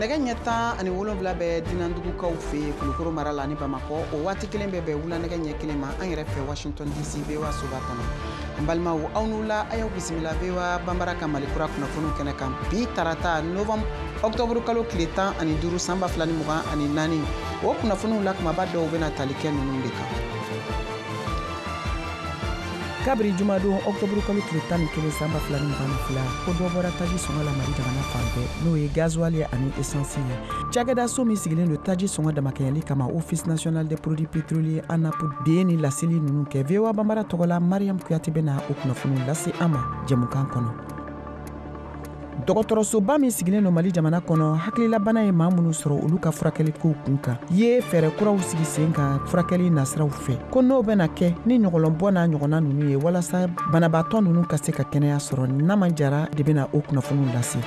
Nɛgɛ ɲɛ 17 bɛ Dinandugukaw fɛ yen Kulukoro mara la ni Bamakɔ. O waati kelen bɛ bɛn wula nɛgɛ ɲɛ 1 ma an yɛrɛ fɛ Washington DC VOA soba kɔnɔ. N balimaw, aw n'u la, a y'aw bisimila VOA Banbara ka Mali kura kunnafoniw kɛnɛ kan bi tarata novembre octobre kalo tile 15 san 2024. O kunnafoniw la kumaba dɔw bɛna tali kɛ ninnu de kan. Kabiri jumadon octobre kalo tile 11 san 2022, ko dɔ bɔra taji sɔngɔ la Mali jamana fan bɛɛ, n'o ye gasoil ye ani essence ye. Cakɛda so min sigilen don taji sɔngɔ damakɛɲɛli kama, Office national des produits pétroliers, ANAP de ye ni laseli ninnu kɛ. VOA Banbara tɔgɔ la, Mariam Kuyate bɛna o kunnafoniw lase an ma jɛmukan kɔnɔ. Dɔgɔtɔrɔsoba min sigilen don Mali jamana kɔnɔ, hakililabana ye maa minnu sɔrɔ, olu ka furakɛlikow kun kan, ye fɛɛrɛ kuraw sigi sen kan furakɛli nasiraw fɛ, ko n'o bɛna kɛ ni ɲɔgɔlɔnbɔ n'a ɲɔgɔnna ninnu ye, walasa banabaatɔ ninnu ka se ka kɛnɛya sɔrɔ. Nama Jara de bɛna o kunnafoniw lase.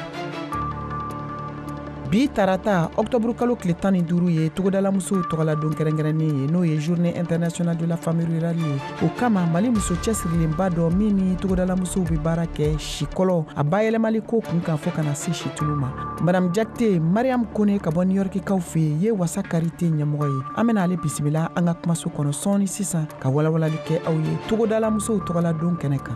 Bi tarata octobre kalo tile 15 ye togodalamusow tɔgɔla don kɛrɛnkɛrɛnnen ye, n'o ye Journée internationale de la femme rurale ye. O kama, Mali muso cɛsirilenba dɔ min ni togodalamusow bɛ baara kɛ sikɔlɔ a bayɛlɛmali ko kun kan fo ka na se situlu ma, Madame Jakite Mariam Kone ka bɔ New Yorkikaw fɛ yen, ye Wasa Karite ɲɛmɔgɔ ye. An bɛna ale bisimila an ka kumaso kɔnɔ sɔɔni sisan ka walawalali kɛ aw ye togodalamusow tɔgɔla don kɛnɛ kan.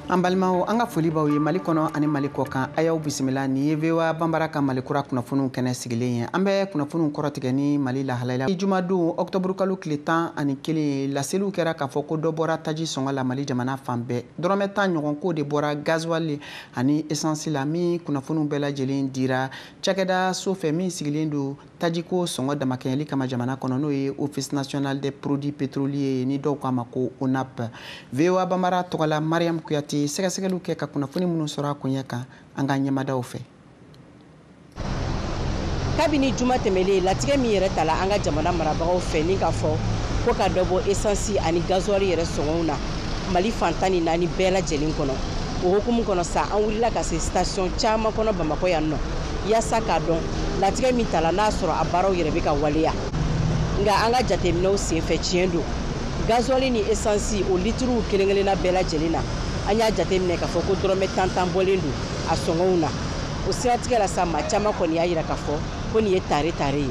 An balimaw, an ka foli b'aw ye Mali kɔnɔ ani Mali kɔ kan. A y'aw bisimila. Nin ye VOA Banbara ka Mali kura kunnafoniw kɛnɛ sigilen ye. An bɛ kunnafoniw kɔrɔtigɛ ni Mali lahalaya. Jumadon octobre kalo tile 11, laseliw kɛra k'a fɔ ko dɔ bɔra taji sɔngɔ la Mali jamana fan bɛɛ. Dɔrɔmɛ 10 ɲɔgɔn ko de bɔra gasoil ani essence la, min kunnafoniw bɛɛ lajɛlen dira cakɛda so fɛ min sigilen don tajiko sɔngɔ damakɛɲɛli kama jamana kɔnɔ, n'o ye Office national des produits pétroliers, ni dɔw k'a ma ko ONAP. VOA Banbara tɔgɔ la, Mariam Kuyate sɛgɛsɛgɛliw kɛ ka kunnafoni minnu sɔrɔ a koɲɛ kan, an ka ɲɛmadaw fɛ. Kabini juma tɛmɛlen, latigɛ min yɛrɛ tala an ka jamana marabagaw fɛ ni k'a fɔ ko ka dɔ bɔ essence ani gasoil yɛrɛ sɔngɔw na Mali fan 14 bɛɛ lajɛlen kɔnɔ, o hukumu kɔnɔ sa, an wulila ka se station caman kɔnɔ Bamakɔ yan nɔ, yaasa k'a dɔn latigɛ min tala, n'a sɔrɔ a baaraw yɛrɛ bɛ ka waleya. Nka an ka jateminɛw senfɛ, tiɲɛ don, gasoil ni essence o litiriw kelen kelenna bɛɛ lajɛlen na, an y'a jateminɛ k'a fɔ ko dɔrɔmɛ 10 10 bɔlen don a sɔngɔw na. O siratigɛ la sa, maa caman kɔni y'a yira k'a fɔ ko nin ye tare tare ye.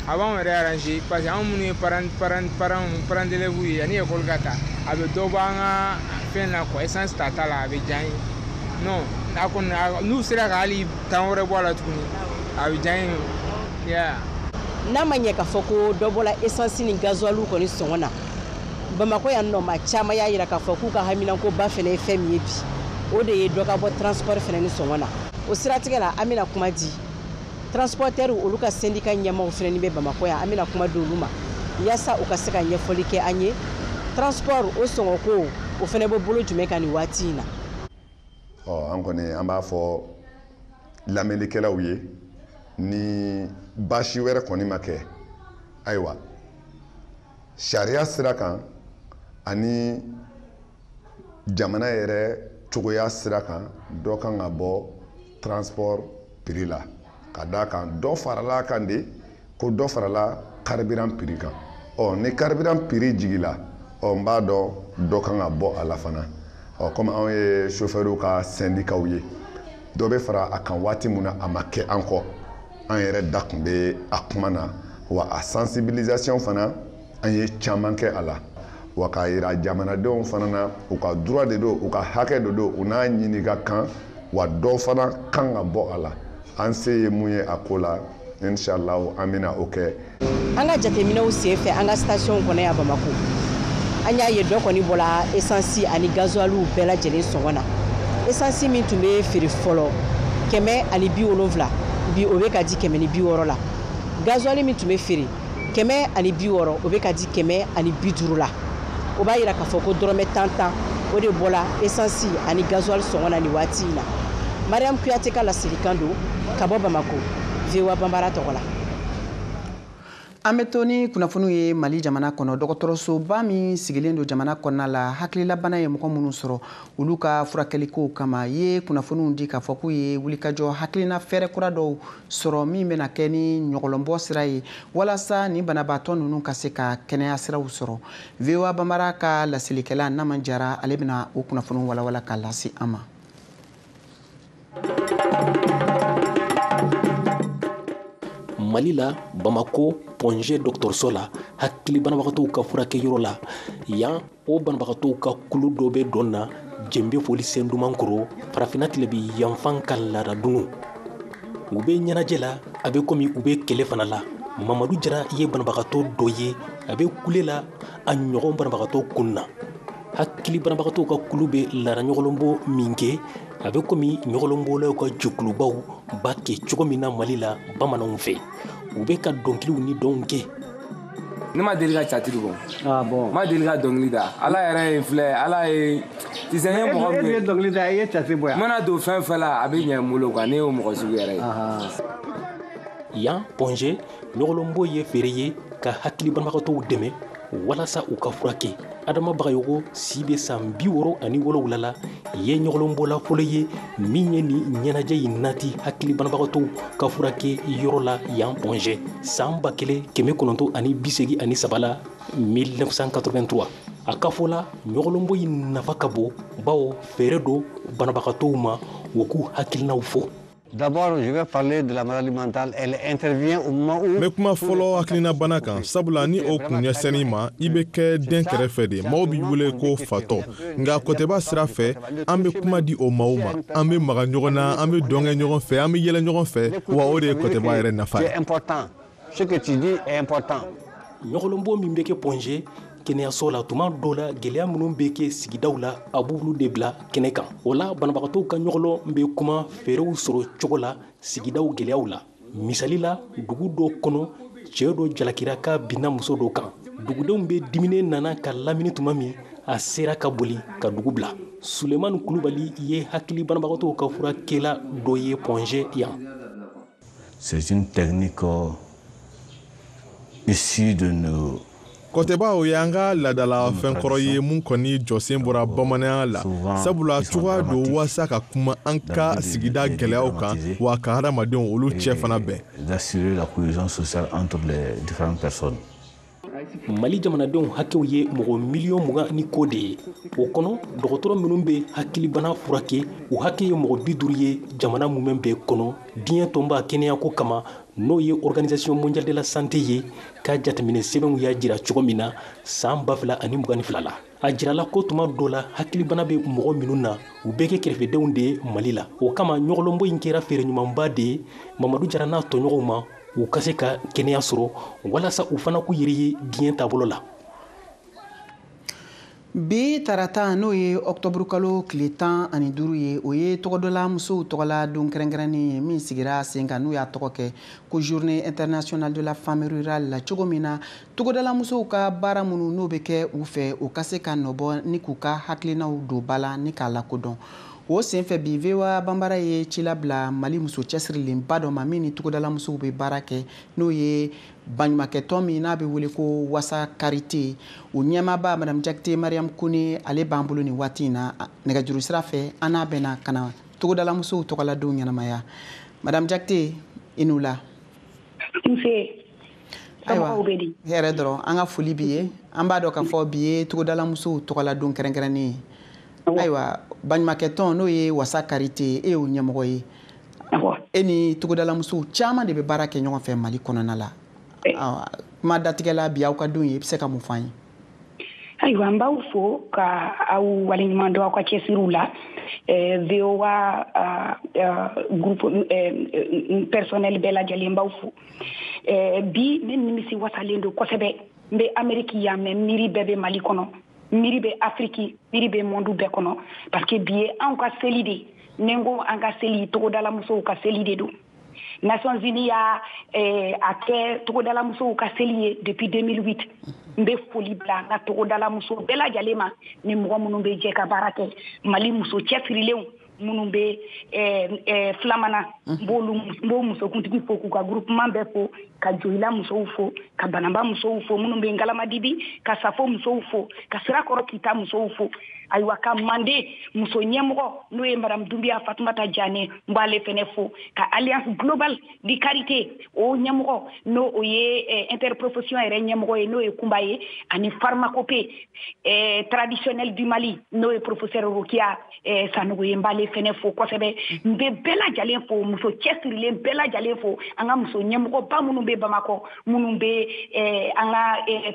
A b'anw yɛrɛ arranger parce que anw minnu ye parents d'élèves ye, yanni école ka ta, a bɛ dɔ bɔ an ka fɛn na quoi, essence ta ta la, a bɛ diya an ye. Non, a kɔni, n'u sera ka hali 10 wɛrɛ bɔ a la tuguni, a bɛ diya an ye, yeah. N'a ma ɲɛ k'a fɔ ko dɔ bɔla essence ni gasoil kɔni sɔngɔ na Bamakɔ yan nɔ, maa caman y'a yira k'a fɔ k'u ka haminankoba fɛnɛ ye fɛn min ye bi, o de ye dɔ ka bɔ transport fɛnɛ ni sɔngɔ na. O siratigɛ la, an bɛna kuma di transporteur olu ka syndicat ɲɛmaaw fɛnɛ bɛ Bamakɔ yan, an bɛna kuma di olu ma yaasa u ka se ka ɲɛfɔli kɛ an ye transport o sɔngɔko o fɛnɛ bɛ bolo jumɛn kan nin waati in na. Ɔ, an kɔni, an b'a fɔ lamɛnnikɛlaw ye, ni baasi wɛrɛ kɔni ma kɛ, ayiwa, sariya sira kan ani jamana yɛrɛ cogoya sira kan, dɔ kan ka bɔ transport prix la, ka d'a kan dɔ farala kan de, ko dɔ farala carburant prix kan. Ɔ, ni carburant prix jigila, ɔ, n b'a dɔn dɔ kan ka bɔ a la fana. Ɔ, komi anw ye chauffeurs ka syndicats ye, dɔ bɛ fara a kan waati min na, a ma kɛ an kɔ, an yɛrɛ da tun bɛ a kuma na wa. A sensibilisation fana, an ye caman kɛ a la wa, k'a yira jamanadenw fana na, u ka droit de don, u ka hakɛ de don, u n'a ɲini ka kan wa, dɔ fana kan ka bɔ a la. An se ye mun ye a ko la, inshallah, an bɛna o kɛ. An ka jateminɛw sen fɛ an ka station kɔnɔ yan Bamako, an y'a ye dɔ kɔni bɔra essence ani gasoiliw bɛɛ lajɛlen sɔngɔ na. Essence min tun bɛ feere fɔlɔ 170, bi o bɛ ka di 160 la. Gasoil min tun bɛ feere 160, o bɛ ka di 150 la. O b'a yira k'a fɔ ko dɔrɔmɛ 10 10, o de bɔra essence ani gasoil sɔngɔ na nin waati in na. Mariam Kuyate ka laselikan don ka bɔ Bamako, VOA Banbara tɔgɔ la. An bɛ to ni kunnafoniw ye Mali jamana kɔnɔ. Dɔgɔtɔrɔsoba min sigilen don jamana kɔnɔna la, hakililabana ye mɔgɔ minnu sɔrɔ, olu ka furakɛlikow kama, ye kunnafoniw di k'a fɔ k'u ye wulikajɔ hakilina fɛɛrɛ kura dɔw sɔrɔ min bɛna kɛ ni ɲɔgɔlɔnbɔ sira ye, walasa ni banabaatɔ ninnu ka se ka kɛnɛya siraw sɔrɔ. VOA Banbara ka laselikɛla Nama Jara, ale bɛna o kunnafoniw walawala k'a lase an ma. Mali la, Bamako Point G dɔgɔtɔrɔso la, hakili banabagatɔw ka furakɛyɔrɔ la yan, o banabagatɔw ka kulu dɔ bɛ dɔn na jenbe foli sen duman kɔrɔ farafinna tilebi yanfan ka laada dunu. U bɛ ɲɛnajɛ la, a bɛ komi u bɛ kɛlɛ fana la. Mamadu Jara ye banabagatɔ dɔ ye, a bɛ kule la a ɲɔgɔn banabagatɔ kun na. Hakili banabagatɔw ka kulu bɛ laada ɲɔgɔlɔnbɔ min kɛ, a bɛ komi ɲɔgɔlɔnbɔlaw ka jɛkulubaw b'a kɛ cogo min na Mali la bamananw fɛ. U bɛ ka dɔnkiliw ni dɔnw kɛ. Ne ma deli ka catiri bɔ. Ah bon. Ma deli ka dɔnkili da. Ala yɛrɛ ye filɛ, Ala ye tu sais, ne ye mɔgɔ min ye dɔnkili da, i ye catiri bɔ yan. N mana don fɛn fɛn la, a bɛ ɲɛ n bolo quoi, ne y'o mɔgɔ sugu yɛrɛ ye. Yan Point G, ɲɔgɔlɔnbɔ ye feere ye ka hakili banabagatɔw dɛmɛ walasa u ka furakɛ. Adama Bagayogo si bɛ san 67 la, ye ɲɔgɔlɔnbɔla fɔlɔ ye min ye nin ɲɛnajɛ in nati hakili banabagatɔw ka furakɛ yɔrɔ la yan Point G san 1983 la, 1983. A ka fɔ la, ɲɔgɔlɔnbɔ in nafa ka bon, bawo feere don banabagatɔw ma u k'u hakilinaw fɔ. D'abord, je vais parler de la maladie mentale. Elle intervient au moment où N bɛ kuma fɔlɔ hakilina bana kan, sabula ni o kun ɲɛsɛn'i ma, i bɛ kɛ den kɛrɛfɛ de, maaw b'i wele ko fatɔ. Nka kɔtɛba sira fɛ, an bɛ kuma di o maaw ma, an bɛ maga ɲɔgɔn na, an bɛ dɔn kɛ ɲɔgɔn fɛ, an bɛ yɛlɛ ɲɔgɔn fɛ, wa o de ye kɔtɛba yɛrɛ nafa ye. C'est important. Ce que tu dis est important. Ɲɔgɔlɔnbɔ min bɛ kɛ Point G kɛnɛyaso la, tuma dɔw la gɛlɛya minnu bɛ kɛ sigidaw la, a b'olu de bila kɛnɛ kan. O la, banabagatɔw ka ɲɔgɔlɔn bɛ kuma fɛɛrɛw sɔrɔ cogo la sigidaw gɛlɛyaw la. Misali la, dugu dɔ kɔnɔ, cɛ dɔ jalakira k'a binna muso dɔ kan. Dugudenw bɛ diminen nana ka lamini tuma min, a sera ka boli ka dugu bila. Sulemani Kulubali ye hakili banabagatɔw ka furakɛla dɔ ye Point G yan. C'est une technique issue de nos Kɔtɛba, o y'an ka laadala fɛnkɔrɔ ye mun kɔni jɔsen bɔra bamananya la, sabula cogoya don waasa ka kuma an ka sigida gɛlɛyaw kan, wa ka hadamadenw olu cɛ fana bɛn. D'assurer la cohésion sociale entre les différentes personnes. Mali jamanadenw hakɛw ye mɔgɔ miliyɔn 20 ni kɔ de ye. O kɔnɔ, dɔgɔtɔrɔ minnu bɛ hakilibana furakɛ, u hakɛ ye mɔgɔ 50 ye jamana mumɛ bɛɛ kɔnɔ. Diɲɛ tɔnba kɛnɛyako kama, n'o ye Organisation mondiale de la santé ye, ka jateminɛ sɛbɛnw y'a jira cogo min na san 2022 la, a jirala ko tuma dɔ la hakilibana bɛ mɔgɔ minnu na, u bɛɛ kɛ kɛrɛfɛdenw de ye Mali la. O kama, ɲɔgɔlɔnbɔ in kɛra feere ɲumanba de ye Mamadu Jara n'a tɔɲɔgɔnw ma, u ka se ka kɛnɛya sɔrɔ walasa u fana k'u yɛrɛ ye diɲɛ taabolo la. Bi tarata, n'o ye ɔkutɔburu kalo tile 15 ye, o ye tɔgɔdɔla musow tɔgɔla don kɛrɛnkɛrɛnnen ye min sigira sen kan, n'u y'a tɔgɔ kɛ ko Journée internationale de la femme rurale la, cogo min na togodala musow ka baara minnu n'o bɛ kɛ u fɛ, u ka se ka nɔbɔ ni k'u ka hakilinaw don ba la ni k'a lakodɔn. O senfɛ, bi VOA Banbara ye ci labila Mali muso cɛsirilenba dɔ ma min ni togodala musow bɛ baara kɛ, n'o ye baɲumankɛtɔn min n'a bɛ wele ko Wasa Karite, o ɲɛmaaba Madame Jakite Mariam Kone. Ale b'an bolo nin waati in na nɛgɛjuru sira fɛ. An n'a bɛna ka na togodala musow tɔgɔladenw ɲɛnamaya. Madame Jakite, i n'u la. Nse. Ayiwa, hɛrɛ dɔrɔn. An ka foli b'i ye. An b'a dɔn k'a fɔ bi ye togodala musow tɔgɔladon kɛrɛnkɛrɛnnen ye. Ayiwa, baɲumankɛtɔn n'o ye Wasa Karite, e y'o ɲɛmɔgɔ ye. E ni togodala musow caman de bɛ baara kɛ ɲɔgɔn fɛ Mali kɔnɔna la. Kuma datigɛla, bi aw ka don ye, i bɛ se ka mun fɔ an ye? Ayiwa, n b'aw fo ka aw waleɲuman dɔn aw ka cɛsiriw la. VOA groupe personnel bɛɛ lajɛlen, n b'aw fo. Bi ne nimisi wasalen don kosɛbɛ. N bɛ Ameriki yan, mais miiri bɛɛ bɛ Mali kɔnɔ, miiri bɛ Afiriki, miiri bɛ monde bɛɛ kɔnɔ, parce que bi ye anw ka seli de. Ni n ko an ka seli, togodala musow ka seli de don. Nations Unies y'a a kɛ togodala musow ka seli ye depuis 2008. N bɛ foli bila an ka togodala musow bɛɛ lajɛlen ma, ni mɔgɔ minnu bɛ jɛ ka baara kɛ, Mali muso cɛsirilenw minnu bɛ filamana, n b'o musokuntigi fo, k'u ka groupement bɛɛ fo, ka Joyila musow fo, ka Banamba musow fo minnu bɛ Ngalamadibi, ka Safo musow fo, ka Sirakɔrɔ Kita musow fo. Ayiwa, ka Mande muso ɲɛmɔgɔ, n'o ye Madame Dunbiya Fatumata Jane, n b'ale fɛnɛ fo, ka Alliance globale de karité o ɲɛmɔgɔ, n'o o ye interprofession yɛrɛ ɲɛmɔgɔ ye, n'o ye Kunba ye, ani pharmacopée traditionnelle du Mali, n'o ye professeur Rokia Sanogo ye, n b'ale Tarawele fɛnɛ fo kosɛbɛ. N bɛ bɛɛ lajɛlen fo, muso cɛsirilen bɛɛ lajɛlen fo, an ka muso ɲɛmɔgɔba minnu bɛ Bamakɔ, minnu bɛ an ka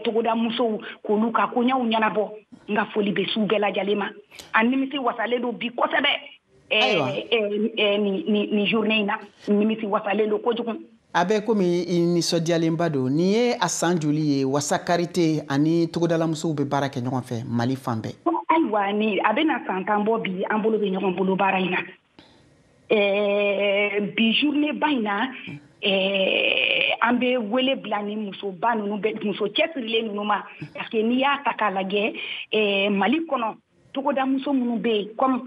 togoda musow k'olu ka koɲɛw ɲɛnabɔ. N ka foli bɛ s'u bɛɛ lajɛlen ma. An nimisi wasalen don bi kosɛbɛ nin journée in na, nimisi wasalen don kojugu. A bɛ komi i nisɔndiyalenba don. Nin ye a san joli ye Wasa Karite ani togodalamusow bɛ baara kɛ ɲɔgɔn fɛ Mali fan bɛɛ? Ayiwa, ni a bɛna san 10 bɔ bi, an bolo bɛ ɲɔgɔn bolo baara in na. Bi journée ba in na, an bɛ wele bila ni musoba ninnu bɛɛ, muso cɛsirilen ninnu ma, parce que n'i y'a ta k'a lajɛ, Mali kɔnɔ togoda muso minnu bɛ yen, comme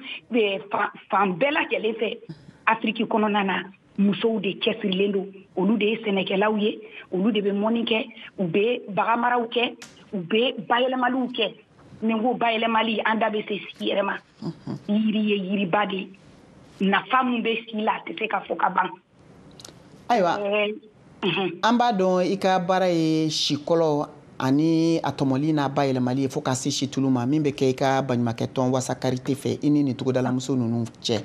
fan bɛɛ lajɛlen fɛ Afiriki kɔnɔna na, musow de cɛsirilen don. Olu de ye sɛnɛkɛlaw ye, olu de bɛ mɔni kɛ, u bɛ baganmaraw kɛ, u bɛ bayɛlɛmaliw kɛ. Ni n ko bayɛlɛmali, an da bɛ se si yɛrɛ ma. Yiri ye yiriba de ye, nafa min bɛ si la, a tɛ se ka fɔ ka ban. Ayiwa, an b'a dɔn i ka baara ye sikɔlɔ ani a tɔmɔli n'a bayɛlɛmali ye fo ka se situlu ma, min bɛ kɛ i ka baɲumankɛtɔn Wasa Karite fɛ, i ni nin togodalamuso ninnu cɛ.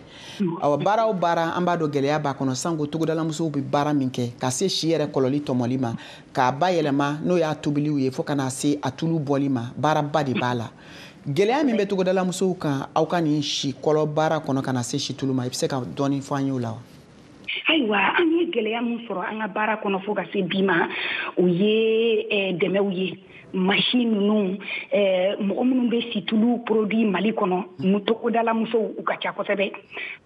Awa, baara o baara, an b'a dɔn gɛlɛya b'a kɔnɔ, sanko togodalamusow bɛ baara min kɛ ka se si yɛrɛ kɔlɔli tɔmɔli ma, k'a bayɛlɛma, n'o y'a tobiliw ye, fo ka na se a tulu bɔli ma, baaraba de b'a la. Gɛlɛya min bɛ togodalamusow kan aw ka nin si kɔlɔ baara kɔnɔ ka na se situlu ma, i bɛ se ka dɔɔni fɔ an ye o la wa? Ayiwa, an ye gɛlɛya min sɔrɔ an ka baara kɔnɔ fo ka se bi ma, o ye dɛmɛw ye. Machine ninnu, mɔgɔ minnu bɛ situlu produit Mali kɔnɔ, togodala musow, u ka ca kosɛbɛ.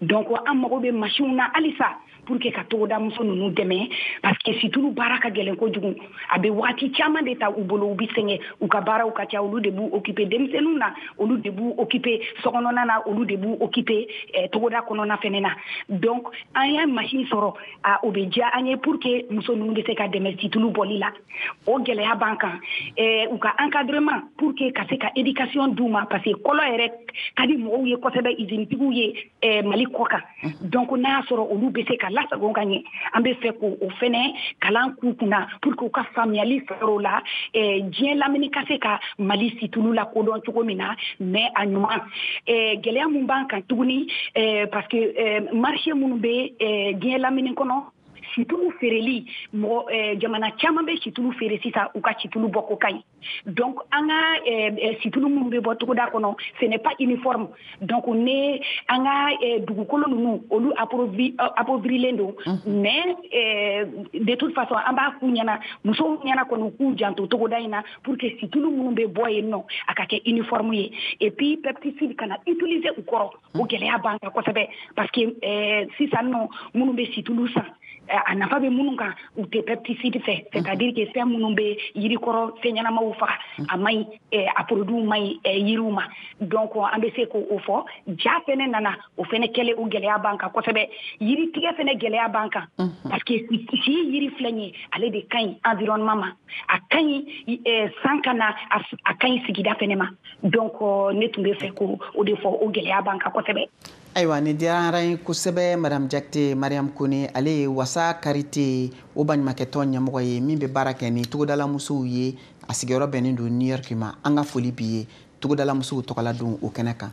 Donc an mago bɛ machine na halisa pour que ka togoda muso ninnu dɛmɛ, parce que situlu baara ka gɛlɛn kojugu. A bɛ waati caman de ta u bolo, u bɛ sɛgɛn, u ka baaraw ka ca, olu de b'u occuper denmisɛnninw na, olu de b'u occuper sokɔnɔna na, olu de b'u occuper togoda kɔnɔna fɛnɛ na. Donc an ye machine sɔrɔ, a o bɛ diya an ye pour que muso ninnu bɛ se ka dɛmɛ situlu bɔli la. O gɛlɛya b'an kan. U ka encadrement pour que ka se ka éducation d'u ma, parce que kɔlɔ yɛrɛ ka di mɔgɔw ye kosɛbɛ, usinetigiw ye Mali kɔ kan. Donc n'a y'a sɔrɔ olu bɛ se ka lasago ka ɲɛ, an bɛ fɛ k'o fɛnɛ kalan k'u kunna pour que u ka faamuyali sɔrɔ o la, diɲɛ lamini ka se ka Mali situlu lakodɔn cogo min na. Mais a ɲuman, gɛlɛya mun b'an kan tuguni, parce que marché minnu bɛ diɲɛ lamini kɔnɔ, situlu feereli, mɔgɔ jamana caman bɛ situlu feere sisan, u ka situlu bɔ ko ka ɲi. Donc an ka situlu minnu bɛ bɔ togoda kɔnɔ, ce n'est pas uniforme. Donc ne an ka dugukolo ninnu, olu appauvrilen don. Mais de toute façon, an b'a f'u ɲɛna, musow ɲɛna kɔni, k'u janto togoda in na pour que situlu minnu bɛ bɔ yen nɔ, a ka kɛ uniforme ye. Et puis pesticide kana utiliser u kɔrɔ, o gɛlɛya b'an kan kosɛbɛ, parce que sisan nɔ, minnu bɛ situlu san, a nafa bɛ minnu kan, u tɛ pesticide fɛ, c'est-à-dire que fɛn minnu bɛ yirikɔrɔ fɛn ɲɛnamaw faga, a man ɲi, a produit man ɲi yiriw ma. Donc an bɛ se k'o fɔ. Ja fɛnɛ nana, o fɛnɛ kɛlen, o gɛlɛya b'an kan kosɛbɛ. Yiri tigɛ fɛnɛ gɛlɛya b'an kan, parce que si yiri filɛ nin ye, ale de ka ɲi environnement ma, a ka ɲi san ka na, a ka ɲi sigida fɛnɛ ma. Donc ne tun bɛ fɛ k'o de fɔ, o gɛlɛya b'an kan kosɛbɛ. Ayiwa, nin diyara an ye kosɛbɛ. Madame Jakite Mariam Kone, ale ye Wasa Karite o baɲumankɛtɔn ɲɛmɔgɔ ye min bɛ baara kɛ ni togodalamusow ye, a sigiyɔrɔ bɛnnen don New York ma. An ka foli b'i ye togodalamusow tɔgɔla don o kɛnɛ kan.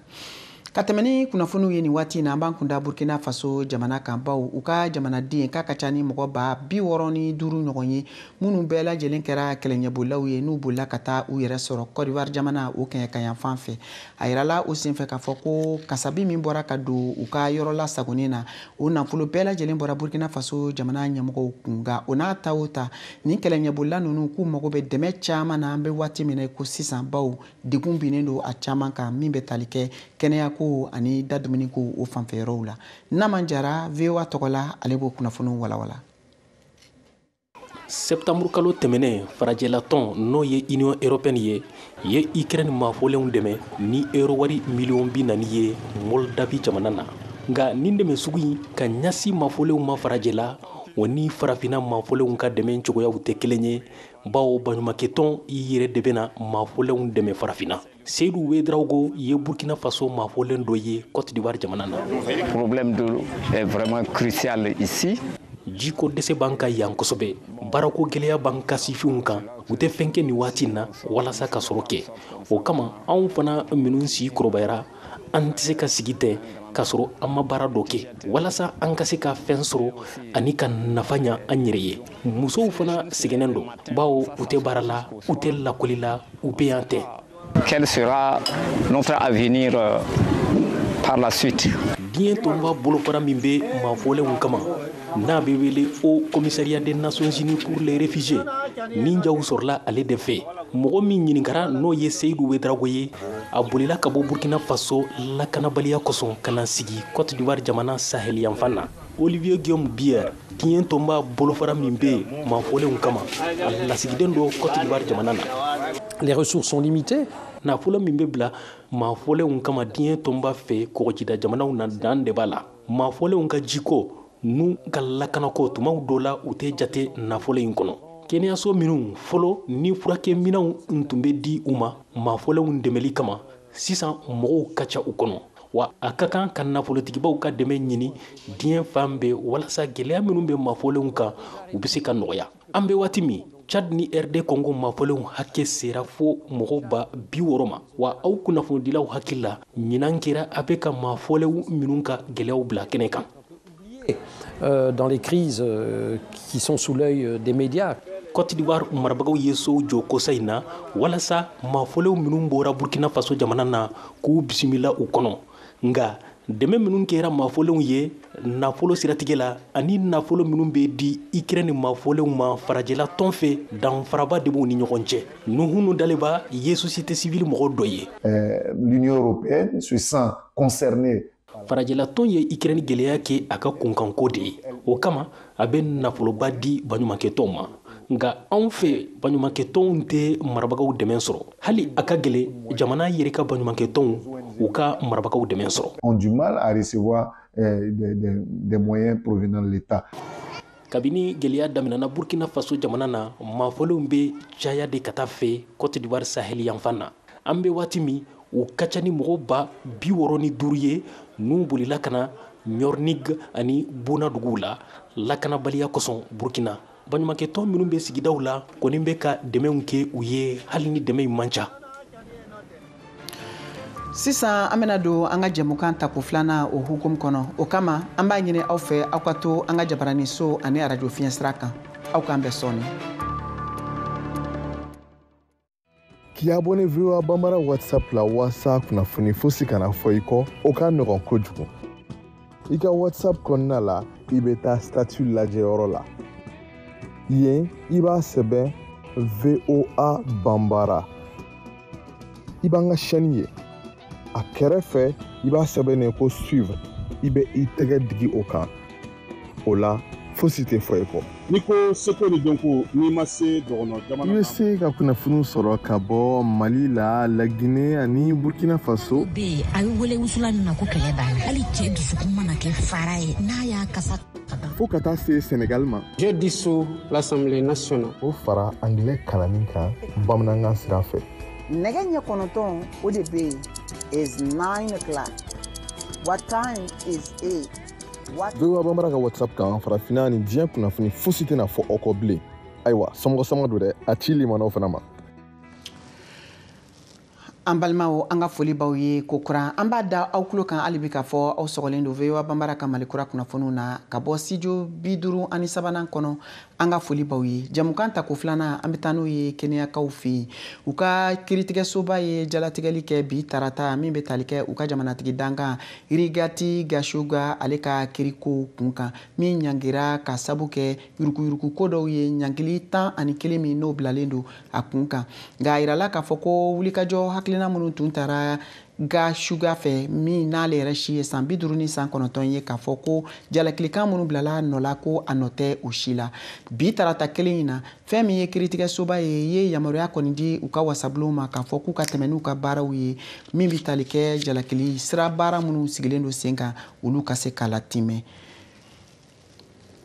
Ka tɛmɛ ni kunnafoniw ye nin waati in na, an b'an kunda Burkina Faso jamana kan, baw u ka jamanaden k'a ka ca ni mɔgɔ 65,000 ɲɔgɔn ye, minnu bɛɛ lajɛlen kɛra kɛlɛɲɛbolilaw ye, n'u bolila ka taa u yɛrɛ sɔrɔ Côte d'Ivoire jamana o kɛɲɛkayanfan fɛ. A yirala o senfɛ k'a fɔ ko kasabi min bɔra ka don u ka yɔrɔ lasagonnen na, o nafolo bɛɛ lajɛlen bɔra Burkina Faso jamana ɲɛmɔgɔw kun. Nka o n'a ta o ta, nin kɛlɛɲɛbolila ninnu k'u mago bɛ dɛmɛ caman na an bɛ waati min na i ko sisan, baw degun binnen don a caman kan min bɛ tali kɛ kɛnɛya ko ani da dumuni ko o fanfɛ yɔrɔw la. Naman Jara, VOA tɔgɔ la, ale b'o kunnafoniw walawala. Septembre kalo tɛmɛnen, farajɛlatɔn n'o ye Union européenne ye Ukraine maafolenw dɛmɛ ni euro wari miliyɔn 40 ye Moldavi jamana na. Nka nin dɛmɛ sugu in ka ɲɛsin maafolenw ma farajɛla, o ni farafinna maafolenw ka dɛmɛ cogoyaw tɛ kelen ye, bawo baɲumankɛtɔn i yɛrɛ de bɛna maafolenw dɛmɛ farafinna. Seydou Ouedraogo ye Burkina Faso maafolen dɔ ye Côte d'Ivoire jamana na. Le problème de l'eau est vraiment crucial ici. Jiko dɛsɛ b'an ka yan kosɛbɛ, baarako gɛlɛya b'an ka sifinw kan. U tɛ fɛn kɛ nin waati in na walasa ka sɔrɔ kɛ. O kama anw fana minnu si kɔrɔbayara, an tɛ se ka sigi tɛ k'a sɔrɔ an ma baara dɔ kɛ walasa an ka se ka fɛn sɔrɔ ani ka nafa ɲa an yɛrɛ ye. Musow fana sɛgɛnnen don, bawo u tɛ baara la, u tɛ lakɔli la, u bɛ yan tɛ. Quel sera notre avenir par la suite? Diɲɛ tɔnba bolofara min bɛ maafɔlenw kama, n'a bɛ wele Haut Commissariat des Nations Unies pour les réfugiés, nin jaw sɔrɔla ale de fɛ. Mɔgɔ min ɲininkara, n'o ye Seyidu Wedrago ye, a bolila ka bɔ Burkina Faso lakanabaliya kosɔn ka na sigi Côte d'Ivoire jamana sahel yanfan na. Olivier Guillaume Bier, diɲɛ tɔnba bolofara min bɛ maafɔlenw kama, a lasigiden don Côte d'Ivoire jamana na. Les ressources sont limitées. Nafolo min bɛ bila maafɔlenw kama diɲɛ tɔnba fɛ kɔgɔjida jamanaw na, dan de b'a la. Maafɔlenw ka jiko n'u ka lakanako, tumaw dɔ la u tɛ jate nafolo in kɔnɔ. Kɛnɛyaso minnu fɔlɔ ni furakɛminɛnw tun bɛ di u ma maafɔlenw dɛmɛli kama, sisan mɔgɔw ka ca u kɔnɔ. Wa a ka kan ka nafolotigibaw ka dɛmɛ ɲini diɲɛ fan bɛɛ walasa gɛlɛya minnu bɛ maafɔlenw kan, u bɛ se ka nɔgɔya. An bɛ waati min, Tchad ni RD Congo maafɔlenw hakɛ sera fo mɔgɔ 60,000 ma. Wa aw kunnafonidilaw hakili la, ɲinan kɛra a bɛ ka maafɔlenw minnu ka gɛlɛyaw bila kɛnɛ kan. Dans les crises qui sont sous l'œil des médias. Côte d'Ivoire marabagaw ye sow jɔ kosa in na walasa maafɔlenw minnu bɔra Burkina Faso jamana na, k'u bisimila u kɔnɔ. Nka dɛmɛ minnu kɛra maafɔlenw ye nafolo siratigɛ la ani nafolo minnu bɛ di Ukraine maafɔlenw ma farajɛla tɔn fɛ, danfaraba de b'u ni ɲɔgɔn cɛ. Nuhunu Daleba ye société civile mɔgɔ dɔ ye. L'Union européenne se sent concernée. Farajɛla tɔn ye Ukraine gɛlɛya kɛ a ka kunkanko de ye. O kama a bɛ nafoloba di baɲumankɛtɔnw ma. Nka anw fɛ, baɲumankɛtɔnw tɛ marabagaw dɛmɛ sɔrɔ. Hali a ka gɛlɛn jamana yɛrɛ ka baɲumankɛtɔnw u ka marabagaw dɛmɛ sɔrɔ. Ont du mal à recevoir des moyens provenant de l'État. Kabini gɛlɛya daminɛna Burkina Faso jamana na, maafɔlenw bɛ caya de ka taa fɛ Côte d'Ivoire sahel yanfan na. An bɛ waati min, u ka ca ni mɔgɔ 65,000 ye n'u bolila ka na Ɲɔrɔnig ani Bona duguw la lakanabaliya kosɔn Burkina. Baɲumankɛtɔn minnu bɛ sigidaw la kɔni bɛ ka dɛmɛw kɛ u ye, hali ni dɛmɛ in man ca. Sisan an bɛna don an ka jɛmukan tako filanan o hukumu kɔnɔ. O kama an b'a ɲini aw fɛ, aw ka to an ka jabaraniso ani arajo fiɲɛ sira kan. Aw k'an bɛn sɔɔni. K'i abonné VOA Bambara WhatsApp la walasa kunnafoni fosi kana fɔ i kɔ, o ka nɔgɔn kojugu. I ka WhatsApp kɔnɔna la, i bɛ taa statut lajɛyɔrɔ la. Yen, i b'a sɛbɛn VOA Bambara. I b'an ka chaîne ye. A kɛrɛfɛ, i b'a sɛbɛn ko suivre. I bɛ i tɛgɛ digi o kan. O la, fosi tɛ fɔ i kɔ. N'i ko seko ni dɔnko, n'i ma se dɔgɔnɔ jamana I bɛ se ka kunnafoniw sɔrɔ ka bɔ Mali la, Laginɛ ani Burkina Faso. Bɛ yen, a bɛ wele wusulan min na ko kɛlɛ b'a la, hali cɛ dusukun mana kɛ fara ye, n'a y'a kasa. Fo ka taa se Senegal ma. Je dissous l'Assemblée nationale. O fara angilɛ kalanni kan bamanankan sira fɛ. Nɛgɛ ɲɛ 9, o de bɛ yen is 9 o'clock. What time is it? What VOA Bambara ka WhatsApp kan, farafinna ni diɲɛ kunnafoni fosi tɛna fɔ aw kɔ bilen. Ayiwa, somɔgɔ sama don dɛ, a ci limanaw fana ma. An balimaw, an ka foli b'aw ye ko kura. An b'a da aw tulo kan hali bi k'a fɔ aw sɔgɔlen don VOA Bambara ka Mali kura kunnafoniw na ka bɔ studio 53nan kɔnɔ. An ka foli b'aw ye. Jamukan tako filanan, an bɛ taa n'o ye kɛnɛyakaw fɛ yen. U ka kiiritigɛsoba ye jalatigɛli kɛ bi tarata min bɛ tali kɛ u ka jamanatigi dankan Rigathi Gachagua, ale ka kiriko kun kan, min ɲangira ka sabu kɛ yuruguyurugu ko dɔw ye, ɲangili 11 min n'o bilalen don a kun kan. Nka a yirala k'a fɔ ko wulikajɔ hakilina minnu tun taara Gachagua fɛ, min n'ale yɛrɛ si ye san 59 ye, k'a fɔ ko jalakilikan minnu bilala nɔ la, ko a nɔ tɛ o si la. Bi tarata kelen in na, fɛn min ye kiiritigɛsoba ye, ye yamaruya kɔni di u ka wasabulon ma k'a fɔ k'u ka tɛmɛ n'u ka baaraw ye min bɛ tali kɛ jalakili sira baara minnu sigilen don sen kan, olu ka se ka latimɛ.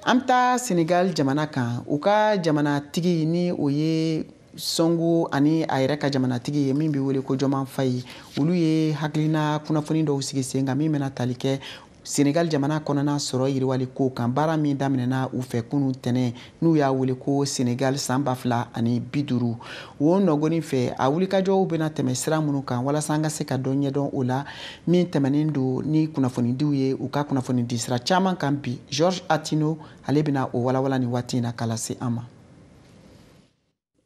An bɛ taa Senegal jamana kan. U ka jamanatigi, ni o ye Sonko ani a yɛrɛ ka jamanatigi ye min bɛ wele ko Diomaye Faye, olu ye hakilina kunnafoni dɔw sigi sen kan min bɛna tali kɛ Senegal jamana kɔnɔna sɔrɔ yiriwali ko kan, baara min daminɛna u fɛ kunun tɛnɛ, n'u y'a wele ko Senegal san 2050. O nɔgɔni fɛ, a wulikajɔw bɛna tɛmɛ sira minnu kan walasa an ka se ka dɔ ɲɛdɔn o la, min tɛmɛnen don ni kunnafonidiw ye u ka kunnafonidi sira caman kan bi. Georges Atino, ale bɛna o walawala nin waati in na k'a lase an ma.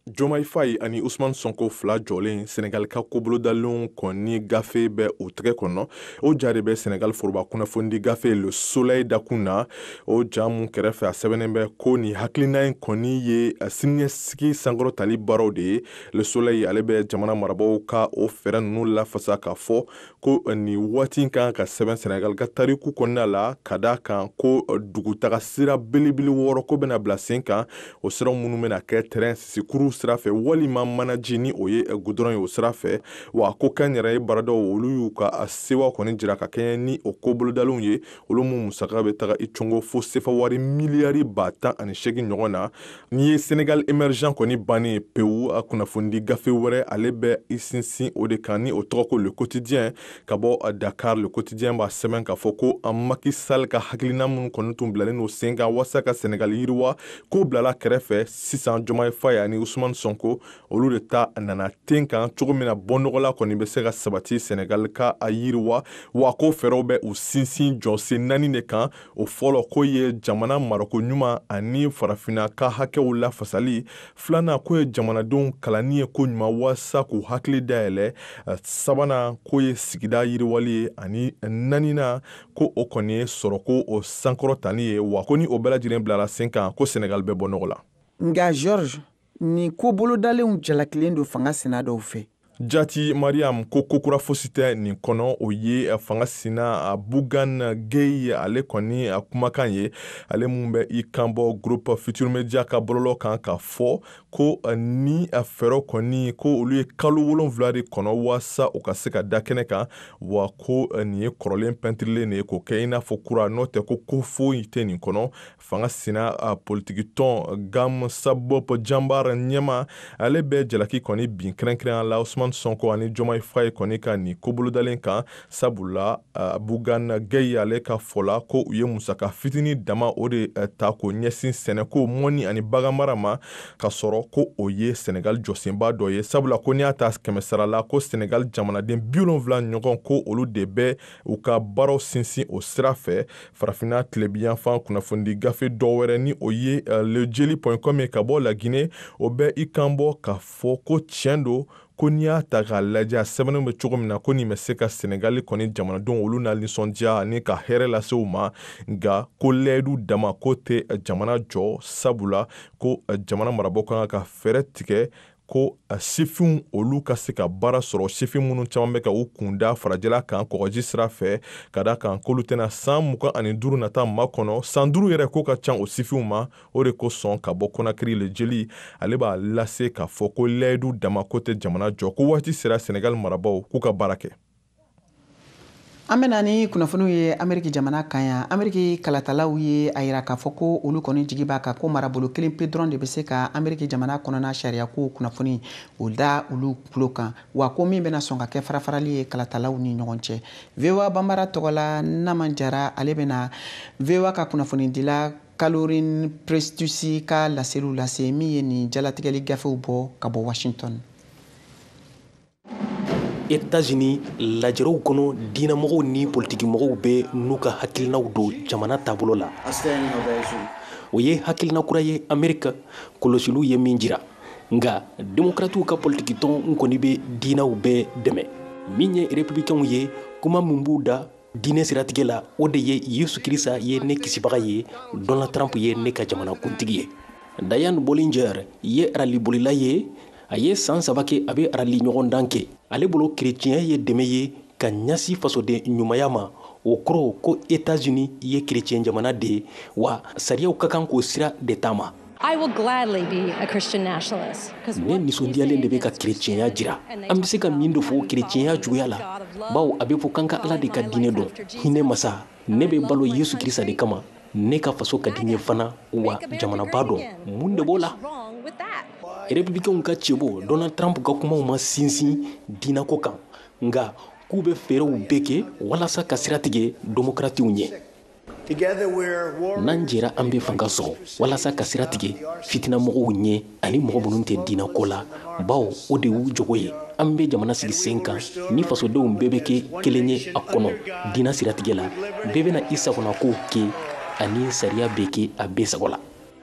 Diomaye Faye ani Ousmane Sonko fila jɔlen, Senegal ka kobolodalenw kɔni gafe bɛ o tɛgɛ kɔnɔ. O ja de bɛ Senegal foroba kunnafonidi gafe Le Soleil dakun na. O ja mun kɛrɛfɛ, a sɛbɛnnen bɛ ko nin hakilina in kɔni ye siniɲɛsigi sankɔrɔtali baaraw de ye. Le Soleil, ale bɛ jamana marabaaw ka o fɛɛrɛ ninnu lafasa k'a fɔ ko nin waati in kan ka sɛbɛn Senegal ka tariku kɔnɔna la, ka da kan ko dugutaga sira belebele 6 ko bɛna bila sen kan. O siraw minnu bɛna kɛ tɛrɛn sisikuru sira fɛ walima manaji, ni o ye gudɔrɔn ye, o sira fɛ. Wa ko kɛnyɛrɛye baaradaw, olu y'u ka sewa kɔni jira ka kɛɲɛ ni o ko bolodalenw ye, olu mun musaka bɛ taga i cɔngɔ fo sefa wari miliyari 18 ɲɔgɔn na. N'i ye Sénégal émergent kɔni bannen pewu, a kunnafonidi gafe wɛrɛ, ale bɛ i sinsin o de kan, ni o tɔgɔ ko Le Quotidien ka bɔ Dakar. Le Quotidien b'a sɛbɛn k'a fɔ ko Macky Sall ka hakilina minnu kɔni tun bilalen don sen kan walasa ka Sénégal yiriwa, k'o bilala kɛrɛfɛ. Sisan Diomaye Faye ani Ousmane Sonko, olu de ta nana ten kan cogo min na bɔnɔgɔla kɔni bɛ se ka sabati Sénégal ka a yiriwa. Wa ko fɛɛrɛw bɛ u sinsin jɔsen 4 de kan. O fɔlɔ ko ye jamana marako ɲuman ani farafinna ka hakɛw lafasali. Filanan ko ye jamanadenw kalanni ye ko ɲuman walasa k'u hakili dayɛlɛ. Sabanan ko ye sigida yiriwali ye, ani naaninan ko o kɔni ye sɔrɔko o sankɔrɔtali ye. Wa ko ni o bɛɛ lajɛlen bilala sen kan, ko Sénégal bɛ bɔ nɔgɔ la. Nka Georges, nin ko bolodalenw jalakilen don fanga sina dɔw fɛ. Jati Mariam, ko kokura fosi tɛ nin kɔnɔ. O ye fanga sina Bougane Gueye, ale kɔni a kumakan ye, ale mun bɛ i kan bɔ groupe Futurs Médias ka bɔlɔlɔ kan k'a fɔ ko ni a fɛɛrɛ kɔni, ko olu ye kalo 7 de kɔnɔ walasa u ka se ka da kɛnɛ kan. Wa ko nin ye kɔrɔlen pɛntirilen de ye k'o kɛ i n'a fɔ kura, n'o tɛ ko foyi tɛ nin kɔnɔ. Fanga sina politikitɔn Gam Sa Bopp Jambaar ɲɛma, ale bɛ jalaki kɔni bin kɛrɛnkɛrɛnya la Ousmane Sonko ani Diomaye Faye kɔni ka nin ko bolodalen kan, sabula Bougane Gueye ale ka fɔ la ko u ye musaka fitinin dama o de ta k'o ɲɛsin sɛnɛko, mɔni ani baganmara ma, ka sɔrɔ ko o ye Senegal jɔsenba dɔ ye, sabula ko n'i y'a ta 100 sara la, ko Senegal jamanaden 70 ɲɔgɔn, ko olu de bɛ u ka baaraw sinsin o sira fɛ. Farafinna tilebiyanfan kunnafonidi gafe dɔ wɛrɛ, ni o ye lejeli.com ye ka bɔ La Guinée, o bɛ i kan bɔ k'a fɔ ko tiɲɛ don ko n'i y'a ta k'a lajɛ, a sɛbɛnnen bɛ cogo min na, ko nin bɛ se ka Senegali kɔni jamanadenw olu na nisɔndiya ani ka hɛrɛ lase u ma, nka ko layidu dama ko tɛ jamana jɔ, sabula ko jamana marabaaw kan ka fɛɛrɛ tigɛ ko sifinw olu ka se ka baara sɔrɔ, sifin minnu caman bɛ ka u kunda farajɛla kan kɔgɔji sira fɛ, ka da kan k'olu tɛna san 25 nata ma kɔnɔ, san 5 yɛrɛ ko ka ca o sifinw ma. O de kosɔn ka bɔ Conakry, Le Jeli, ale b'a lase k'a fɔ ko layidu dama ko tɛ jamana jɔ, ko waati sera Senegal marabaaw k'u ka baara kɛ. An bɛna ni kunnafoniw ye Ameriki jamana kan yan. Ameriki kalatalaw ye a yira k'a fɔ ko olu kɔni jigi b'a kan ko marabolo kelen pe dɔrɔn de bɛ se ka Ameriki jamana kɔnɔna sariyako kunnafoni o da olu tulo kan, wa ko min bɛna sɔn ka kɛ farafarali ye kalatalaw ni ɲɔgɔn cɛ. VOA Banbara tɔgɔ la, Naman Jara, ale bɛna VOA ka kunnafonidila Caroline Prestus ka laseliw lase, min ye nin jalatigɛli gafew bɔ ka bɔ Washington. États-Unis lajɛrɛw kɔnɔ, diinɛmɔgɔw ni politikimɔgɔw bɛ n'u ka hakilinaw don jamana taabolo la. O ye hakilina kura ye Amerika kɔlɔsiliw ye min jira. Nka demokratiw ka politikitɔn kɔni bɛ diinɛw bɛɛ dɛmɛ. Min ye républicainw ye, kuma min b'u da diinɛ siratigɛ la, o de ye Yesu Kirisa ye ne kisibaga ye, Donald Trump ye ne ka jamanakuntigi ye. Diane Bollinger ye ralibolila ye. A ye san 3 kɛ a bɛ rali ɲɔgɔndan kɛ. Ale bolo kerecɛnya ye dɛmɛ ye ka ɲɛsin fasoden ɲumanya ma. O kɔrɔ ko États-Unis ye kerecɛn jamana de ye, wa sariyaw ka kan k'o sira de taama. Ne nisɔndiyalen de bɛ ka kerecɛnya jira. An bɛ se ka min de fɔ kerecɛnya juguya la, bawo a bɛ fɔ k'an ka Ala de ka diinɛ dɔn. Hinɛ masa, ne bɛ balo Yesu Kirisa de kama. Ne ka faso ka di n ye fana, wa jamanaba dɔn. Mun de b'o la? Républicainw ka cɛbɔ Donald Trump ka kumaw ma sinsin diinɛko kan, nka k'u bɛ fɛɛrɛw bɛɛ kɛ walasa ka sira tigɛ demokratiw ɲɛ. N'an jɛra, an bɛ fanga sɔrɔ walasa ka sira tigɛ fitinamɔgɔw ɲɛ ani mɔgɔ minnu tɛ diinɛko la, bawo o de y'u jogo ye. An bɛ jamana sigi sen kan ni fasodenw bɛɛ bɛ kɛ kelen ye a kɔnɔ diinɛ siratigɛ la, bɛɛ bɛna i sagonakow kɛ ani sariya bɛ kɛ a bɛɛ sago la.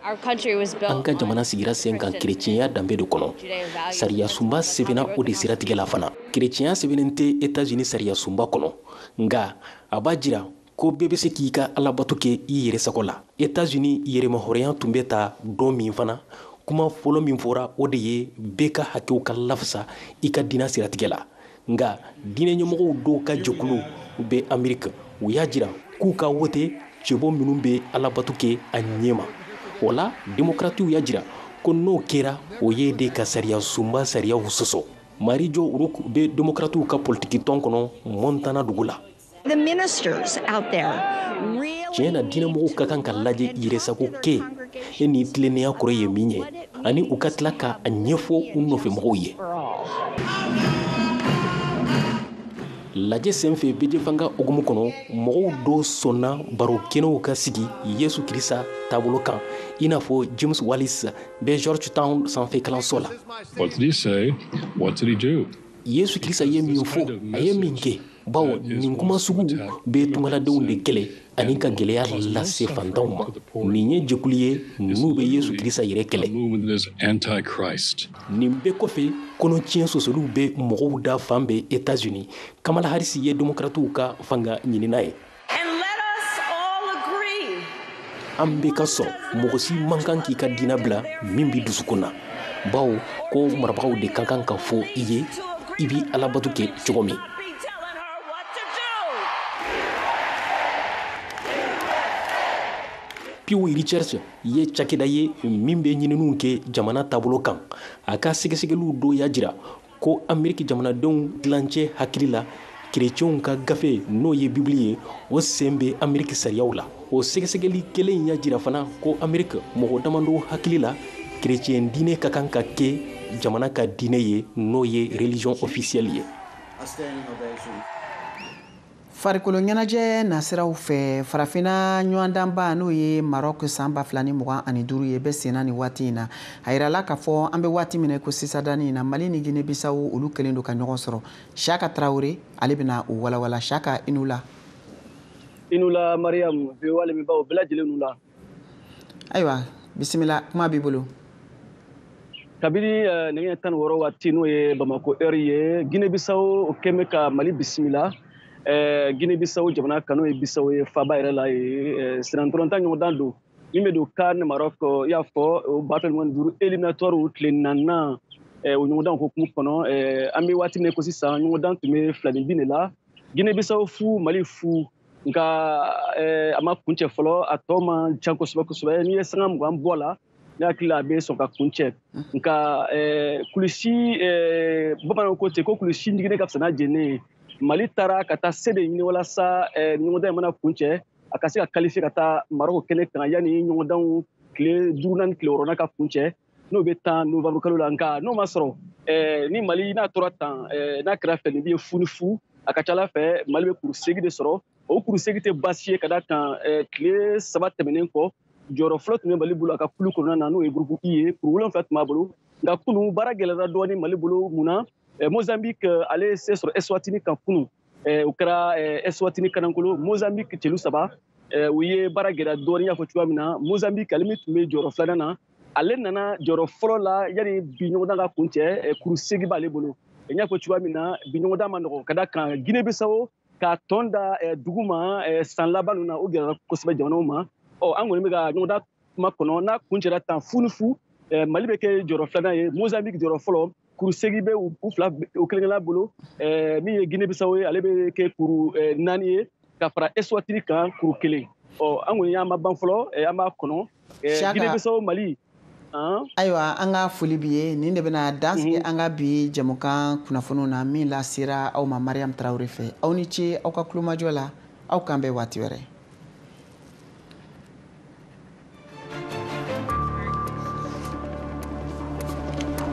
An ka jamana sigira sen kan kerecɛnya danbe de kɔnɔ. Sariyasunba sɛbɛnna o de siratigɛ la fana. Kerecɛnya sɛbɛnnen tɛ Etats-Unis sariyasunba kɔnɔ, nka a b'a jira ko bɛɛ bɛ se k'i ka alabato kɛ i yɛrɛ sago la. Etats-Unis yɛrɛmahɔrɔnya tun bɛ ta don min fana, kuma fɔlɔ min fɔra, o de ye bɛɛ ka hakɛw ka lafasa i ka diinɛ siratigɛ la. Nka diinɛ ɲɛmɔgɔw dɔw ka jɛkulu bɛ Ameriki, u y'a jira k'u ka wote cɛbɔ minnu bɛ alabato kɛ a ɲɛma. O la, demokratiw y'a jira ko n'o kɛra, o ye de ka sariya sunba sariyaw sɔsɔ. Mary Jo Rooke bɛ demokratiw ka politiki tɔn kɔnɔ Montana dugu la. Tiɲɛ na, diinɛmɔgɔw ka kan ka lajɛ yɛrɛsago kɛ e ni tilennenya kɔrɔ ye min ye, ani u ka tila ka a ɲɛfɔ u nɔfɛmɔgɔw ye. Lajɛ senfɛ bɛɛjɛfanga hukumu kɔnɔ, mɔgɔw dɔw sɔnna baro kɛnɛw ka sigi Yesu Kirisa taabolo kan, i n'a fɔ James Wallis bɛ Georgetown sanfɛ kalanso la. Yesu Kirisa ye min fɔ, a ye min kɛ, bawo nin kuma sugu bɛ tungaladenw de kɛlɛ ani ka gɛlɛya lase fantanw ma. Nin ye jɛkulu ye n'u bɛ Yesu Kirisa yɛrɛ kɛlɛ. Nin bɛɛ kɔfɛ, kɔnɔtiɲɛ sɔsɔliw bɛ mɔgɔw da fan bɛɛ Etats-Unis. Kamala Harris ye demokratiw ka fanga ɲinina ye. An bɛɛ ka sɔn, mɔgɔ si man kan k'i ka diinɛ bila min b'i dusukun na, bawo ko marabagaw de ka kan ka fɔ i ye i b'i alabato kɛ cogo min. Pew Research ye cakɛda ye min bɛ ɲininiw kɛ jamana taabolo kan. A ka sɛgɛsɛgɛliw dɔw y'a jira ko Ameriki jamanadenw tilancɛ hakili la, kerecɛnw ka gafe, n'o ye Bibili ye, o sen bɛ Ameriki sariyaw la. O sɛgɛsɛgɛli kelen y'a jira fana ko Ameriki mɔgɔ damadɔ hakili la, kerecɛn diinɛ ka kan ka kɛ jamana ka diinɛ ye, n'o ye religion officielle ye. Farikolo ɲɛnajɛ nasiraw fɛ, farafinna ɲɔgɔndanba, n'o ye Maroc san 2025 ye, bɛ senna nin waati in na. A yirala k'a fɔ an bɛ waati min na ko sisan danni in na, Mali ni Guinée Bissau, olu kɛlen don ka ɲɔgɔn sɔrɔ. Siaka Traoré, ale bɛna o walawala. Siaka, i n'u la. I n'u la Mariam, VOA lamɛnbaaw bɛɛ lajɛlen n'u la. Ayiwa, bisimila, kuma b'i bolo. Kabini nɛgɛ 16 waati, n'o ye Bamako heure ye, Guinée Bissau o kɛn bɛ ka Mali bisimila. Guinée Bissau jamana kan, n'o ye Bissau ye faba yɛrɛ la ye, sirantɔlɔntan ɲɔgɔndan don min bɛ don CAN Maroc, i y'a fɔ o 2025 éliminatoire tile naaninan, o ɲɔgɔndan hukumu kɔnɔ. An bɛ waati min ko sisan, ɲɔgɔndan tun bɛ 2-0 de la, Guinée Bissau 0, Mali 0, nka a ma kuncɛ fɔlɔ, a tɔ man ca kosɛbɛ kosɛbɛ. N'i ye sanga 20 bɔ a la, ne hakili la a bɛ sɔn ka kuncɛ. Nka kulisi, bamananw ko ten ko kulisi ɲiginnen ka fisa n'a jennen ye. Mali taara ka taa se de ɲini walasa ɲɔgɔndan in mana kuncɛ, a ka se ka qualifier ka taa Maroc kɛnɛ kan yanni ɲɔgɔndanw tile duurunan ni tile wɔɔrɔnan ka kuncɛ, n'o bɛ tan novembre kalo la. Nka n'o ma sɔrɔ, ni Mali n'a tora tan, n'a kɛra fɛn bi ye 0 ni 0, a ka ca ala fɛ Mali bɛ kuru 8 de sɔrɔ. O kuru 8 tɛ baasi ye, ka d'a kan tile 3 tɛmɛnen kɔ, jɔyɔrɔ fɔlɔ tun bɛ Mali bolo a ka kulu kɔnɔna na, n'o ye groupe I ye, kuru 7 tun b'a bolo. Nka kunu baara gɛlɛyara dɔɔni Mali bolo. Mun na? Mozambique ale ye se sɔrɔ Eswatini kan kunu. O kɛra Eswatini kanankolo, Mozambique celu 3. U ye baara gɛlɛya dɔɔni, y'a fɔ cogoya min na, Mozambique, ale min tun bɛ jɔyɔrɔ filanan na, ale nana jɔyɔrɔ fɔlɔ la yanni bi ɲɔgɔndan ka kuncɛ, kuru 8 b'ale bolo. N y'a fɔ cogoya min na, bi ɲɔgɔndan ma nɔgɔn, ka d'a kan Guinée Bissau ka tɔn da dugu ma san laban ninnu na, o gɛlɛyara kosɛbɛ jamanaw ma. Ɔ, an kɔni bɛ ka ɲɔgɔndan kuma kɔnɔ, n'a kuncɛra tan 0 ni 0, Mali bɛ kɛ jɔyɔrɔ filanan ye, Mozambique jɔyɔrɔ fɔlɔ, kuru 8 bɛ u fila u kelen kelenna bolo. Min ye Guinée Bissau ye, ale bɛ kɛ kuru 4 ye ka fara Eswatini kan, kuru 1. Ɔ, an kɔni y'an ma ban fɔlɔ, an b'a kɔnɔ, Guinée Bissau, Mali. Ayiwa, an ka foli bi ye. Nin de bɛna dan sigi an ka bi jɛmukan kunnafoniw na, min lasera aw ma Mariam Traoré fɛ. Aw ni ce aw ka kulomajɔ la. Aw kan bɛn waati wɛrɛ.